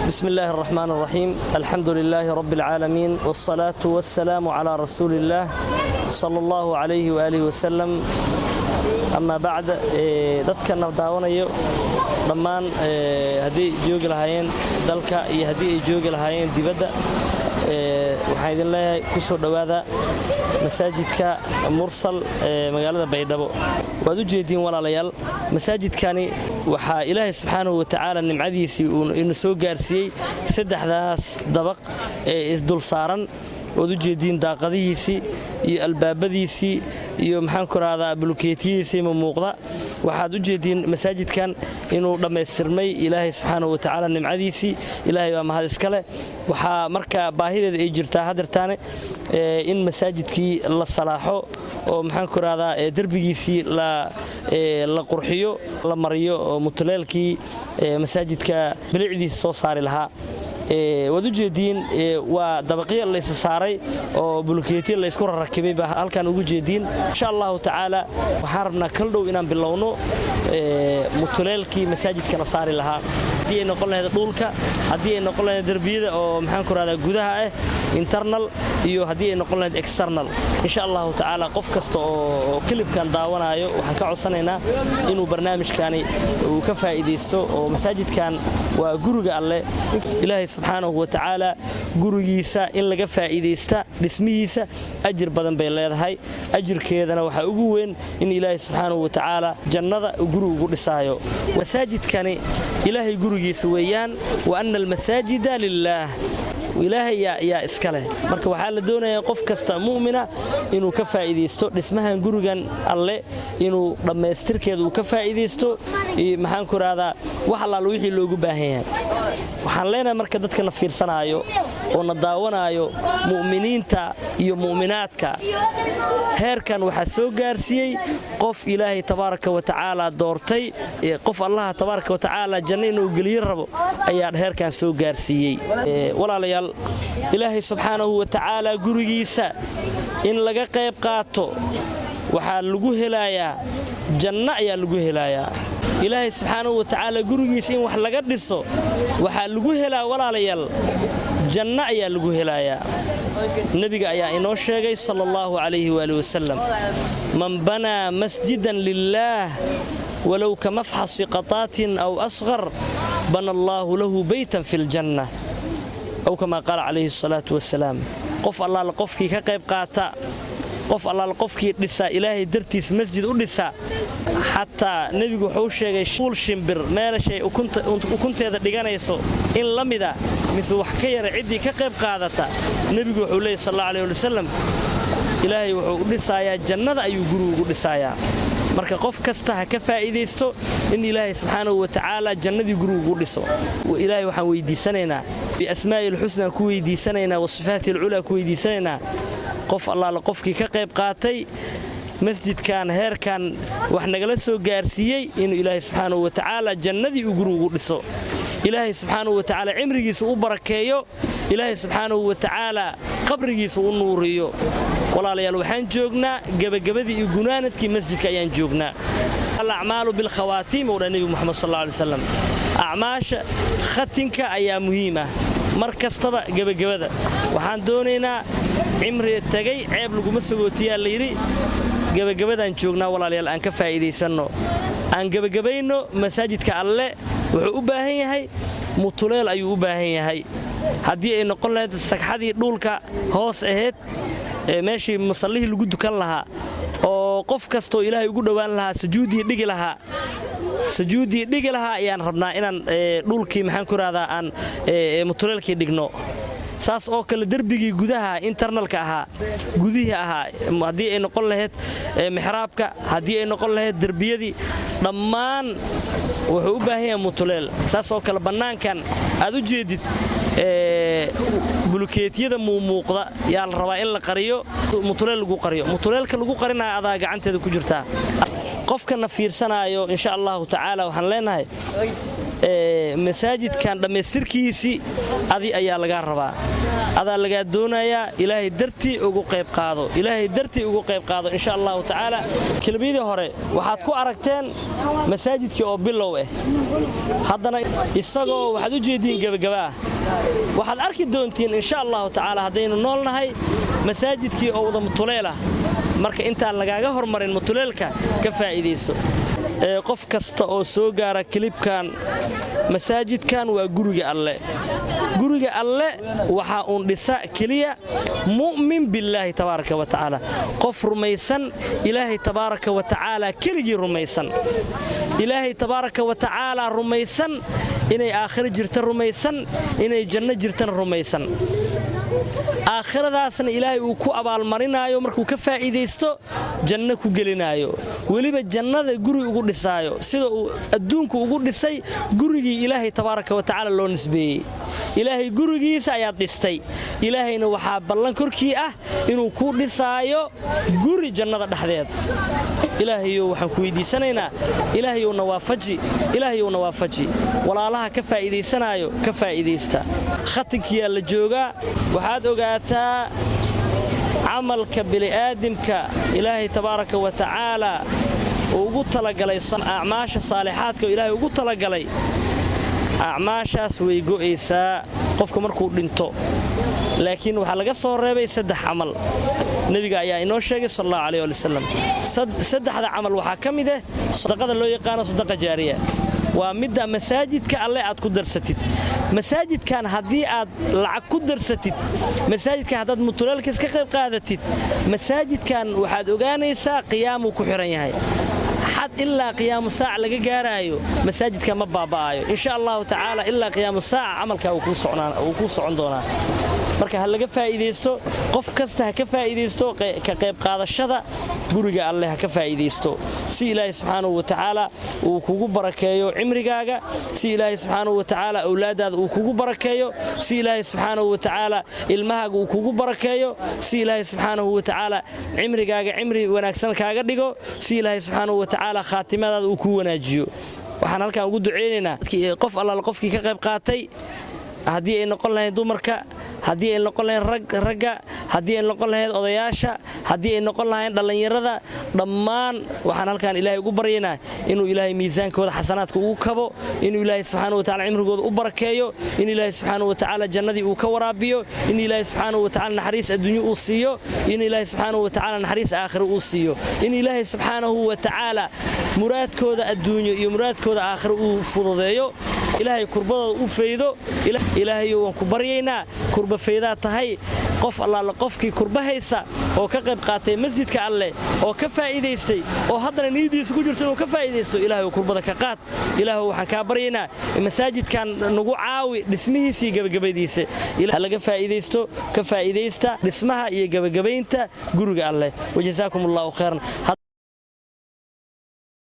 بسم الله الرحمن الرحيم، الحمد لله رب العالمين، والصلاة والسلام على رسول الله صلى الله عليه وآله وسلم، أما بعد. Dadkana daawanayo dhammaan, haddii joogi lahaayeen dalka iyo haddii ay joogi lahaayeen dibadda, waxaan idin leeyahay ku soo dhowaada masaajidka Mursal ee magaalada Baydhabo. Waad u jeediin, walaalayaal, masaajidkani waxaa Ilaahay subxaanahu watacaala nimcadiisii uu ina soo gaarsiiyey saddexdaas dabaq ee isdul saaran. Waad u jeediin daaqadihiisii iyo albaabadiisii iyo, maxaan ku rahdaa, bulukeetiyadiisii ma muuqda. Waxaad u jeediin masaajidkan inuu dhammaystirmay Ilaahay subxaanahu watacaala nimcadiisii. Ilaahay baa mahad iskale. Waxaa marka baahideeda ay jirtaa hadeertaane in masaajidkii la salaaxo oo, maxaan ku rahdaa, derbigiisii la qurxiyo, la mariyo oo mutuleelkii masaajidka bilicdiisa soo saari lahaa. Waad u jeediin, waa dabaqyo laysa saaray oo bulukeetiya laysku rarakibay baa halkan ugu jeediin. Insha Allahu tacaala waxaan rabnaa kal dhow inaan bilowno mutuleelkii masaajidka la saari lahaa, haddii ay noqon lahayd dhulka, haddii ay noqon lahayd derbiyada oo, maxaan ku rahdaa, gudaha ah, internal, iyo haddii ay noqon lahayd external. Insha Allahu tacaala qof kasta oo clipkan daawanayo waxaan ka codsanaynaa inuu barnaamijkani uu ka faa'iidaysto, oo masaajidkan waa guriga Alleh. Ilaahay subxaanahu wa tacaala gurigiisa in laga faa'iidaysta dhismihiisa ajir badan bay leedahay. Ajirkeedana waxaa ugu weyn in Ilaahay subxaanahu wa tacaala jannada guri ugu dhisaayo. Masaajidkani Ilaahay gurigiisa weeyaan. Wa anna almasaajida lilaah, Ilaahay yaa iska leh. Marka waxaa la doonayaa qof kasta mu'mina inuu ka faa'iidaysto dhismahan gurigan Alle, inuu dhammaystirkeeda uu ka faa'iidaysto, maxaan ku rahdaa, wax allaal wixii loogu baahan yahay. Waxaan leenahay marka dadka na fiirsanaayo oo na daawanaayo, mu'miniinta iyo mu'minaadka, heerkan waxaa soo gaarsiiyey qof Ilaahay tabaaraka wa tacaala doortay, qof Allaha tabaaraka wa tacaala janno inuu geliyo rabo ayaa heerkan soo gaarsiiyey. Walaalayaal, Ilaahay subxaanahu wa tacaala gurigiisa in laga qayb qaato waxaa lagu helayaa janno ayaa lagu helayaa. Ilaahay subxaanahu wa tacaala gurigiisa in wax laga dhiso waxaa lagu helaa, walaalayaal, janno ayaa lagu helayaa. Nebiga ayaa inoo sheegay, sala Allahu calayhi waali wasalam: "Man banaa masjidan lilaah walow ka mafxasi qataatin aw asqar, bana Allaahu lahu beytan fi ljanna," aw kamaa qaala calayhi asalaatu wasalaam. Qof allaala qofkii ka qayb qaata, qof allaala qofkii dhisa, Ilaahay dartiis masjid u dhisa, xataa nebigu wuxuu sheegay uul shimbir meelashay ukunteeda dhiganayso in la mida mise wax ka yara ciddii ka qayb qaadata, nebigu wuxuu leeyay, sal Allahu aleh ali wasalam, Ilaahay wuxuu u dhisayaa jannada, ayuu guri ugu dhisayaa. Marka qof kasta ha ka faa'iidaysto in Ilaahay subxaanahu wa tacaala jannadii guri ugu dhiso. Ilaahay waxaan weydiisanaynaa, biasmaa'i alxusnaa ku weydiisanaynaa, wa sifaati alculaa ku weydiisanaynaa, qof allaala qofkii ka qayb qaatay masjidkan heerkan wax nagala soo gaarsiiyey inuu Ilaahay subxaanahu wa tacaala jannadii uu guri ugu dhiso, Ilaahay subxaanahu wa tacaala cimrigiisa u barakeeyo, Ilaahay subxaanahu wa tacaala qabrigiisa u nuuriyo. Walaalayaal, waxaan joognaa gebagabadii iyo gunaanadkii masjidka ayaan joognaa. Alacmaalu bilkhawaatiim uu dha Nebi Muxamed sal alla alay wasalam. Acmaasha khatinka ayaa muhiim ah mar kastaba. Gebagabada waxaan doonaynaa, cimri tagay ceeb laguma sagootiyaa layidhi. Gebagabadaan joognaa, walaalayaal, aan ka faa'iidaysanno, aan gebagabayno. Masaajidka Alle wuxuu u baahan yahay mutuleel ayuu u baahan yahay, haddii ay noqon lahayd sagxadii dhuulka hoos ahayd ee meeshii masallihii lagu dukan lahaa oo qof kastoo Ilaahay ugu dhowaan lahaa, sujuuddii dhigi lahaa ayaan rabnaa inaan dhulkii, maxaan ku rahdaa, aan mutuleelkii dhigno. Saas oo kale derbigii gudaha, internalka ahaa, gudihii ahaa, haddii ay noqon lahayd mixraabka, haddii ay noqon lahayd derbiyadii, dhammaan wuxuu u baahan yahay mutuleel. Saas oo kale bannaankan aad u jeedid, bulukeetiyada muumuuqda yaa la rabaa in la qariyo, mutuleel lagu qariyo. Mutuleelka lagu qarinaya adaa gacanteeda ku jirtaa. Qofkana fiirsanaayo, insha Allahu tacaala, waxaan leenahay Masaajidkan dhammaystirkiisii adi ayaa lagaa rabaa, adaa lagaa doonayaa. Ilaahay dartii ugu qayb qaado, Ilaahay dartii ugu qayb qaado, insha Allahu tacaala. Kelmiyadii hore waxaad ku aragteen masaajidkii oo bilow ah, haddana isagoo waxaad u jeediin gebagaba ah. Waxaad arki doontiin, insha Allahu tacaala, haddaynu nool nahay, masaajidkii oo wada mutuleel ah. Marka intaan lagaaga hormarin mutuleelka, ka faa'iidayso. Qof kasta oo soo gaara clipkan, masaajidkan waa guriga Alle. Guriga Alle waxaa uun dhisa keliya mu'min billaahi tabaaraka wa tacaala, qof rumaysan Ilaahay tabaaraka wa tacaala, keligii rumaysan, Ilaahay tabaaraka wa tacaala rumaysan, inay aakhiro jirta rumaysan, inay janno jirtana rumaysan, aakhiradaasna Ilaahay uu ku abaalmarinaayo markuu ka faa'iidaysto, janno ku gelinaayo, weliba jannada guri ugu dhisaayo, sida uu adduunku ugu dhisay gurigii Ilaahay tabaaraka wa tacaala loo nisbeeyey. Ilaahay gurigiisa ayaad dhistay, Ilaahayna waxaa ballan korkii ah inuu ku dhisaayo guri jannada dhexdeed. Ilaahayow, waxaan ku weydiisanaynaa, Ilaahayowna waafaji, Ilaahayowna waafaji. Walaalaha ka faa'iidaysanaayo, ka faa'iidaysta. Khatinkiyaa la joogaa. Waxaad ogaataa, camalka bini'aadamka Ilaahay tabaaraka wa tacaala uu ugu talagalay, acmaasha saalixaadka oo Ilaahay ugu talagalay, acmaashaas way go'aysaa qofka markuu dhinto, laakiin waxaa laga soo reebay saddex camal. Nebiga ayaa inoo sheegay, sal Allahu aleyh ali wasalam. Saddexda camal waxaa ka mid ah sadaqada loo yaqaano sadaqa jaariya, waa midda masaajidka Alle aad ku darsatid. Masaajidkan haddii aad lacag ku darsatid, masaajidkan haddaad mutuleelkiis ka qayb qaadatid, masaajidkan waxaad ogaanaysaa qiyaamuu ku xihan yahay xad ilaa qiyaamu saac laga gaaraayo. Masaajidka ma baaba'aayo, insha Allahu tacaala. Ilaa qiyaamu saaca camalkaa uu kuu socon doonaa. Marka ha laga faa'iidaysto, qof kasta ha ka faa'iidaysto ka qayb qaadashada guriga Alleh, ha ka faa'iidaysto, si Ilaahay subxaanahu wa tacaala uu kugu barakeeyo cimrigaaga, si Ilaahay subxaanahu wa tacaala awlaadaada uu kugu barakeeyo, si Ilaahay subxaanahu wa tacaala ilmahaaga uu kugu barakeeyo, si Ilaahay subxaanahu wa tacaala cimrigaaga cimri wanaagsan kaaga dhigo, si Ilaahay subxaanahu wa tacaala khaatimadaada uu kuu wanaajiyo. Waxaan halkan ugu ducaynaynaa qof allaal qofkii ka qayb qaatay, haddii ay noqon lahayd dumarka, haddii ay noqon lahayd ragga, haddii ay noqon lahayd odayaasha, haddii ay noqon lahayn dhallinyarada, dhammaan waxaan halkan Ilaahay ugu baryaynaa inuu Ilaahay miisaankooda xasanaadka ugu kabo, inuu Ilaahay subxaana wa tacala cimrigooda u barakeeyo, in Ilaahay subxaana wa tacaala jannadii uu ka waraabiyo, in Ilaahay subxaana wa tacala naxariis adduunyo uu siiyo, in Ilaahay subxaanahu wa tacaala naxariis aakhiro uu siiyo, in Ilaahay subxaanahu wa tacaala muraadkooda adduunyo iyo muraadkooda aakhiro uu fududeeyo, Ilaahay kurbadooda u faydo. Ilaahayo, waan ku baryaynaa, kurba faydaa tahay. Qof allaale qofkii kurba haysa oo ka qayb qaatay masjidka Alleh oo ka faa'iidaystay oo haddana niyadiisa ku jirto inuu ka faa'iidaysto, Ilahay kurbada ka qaad. Ilaahu, waxaan kaa baryaynaa, masaajidkan nagu caawi dhismihiisa iyo gebagabadiisa. Ha laga faa'iidaysto, ka faa'iidaysta dhismaha iyo gebagabaynta guriga Alleh. Wajazaakum Allahu khayran.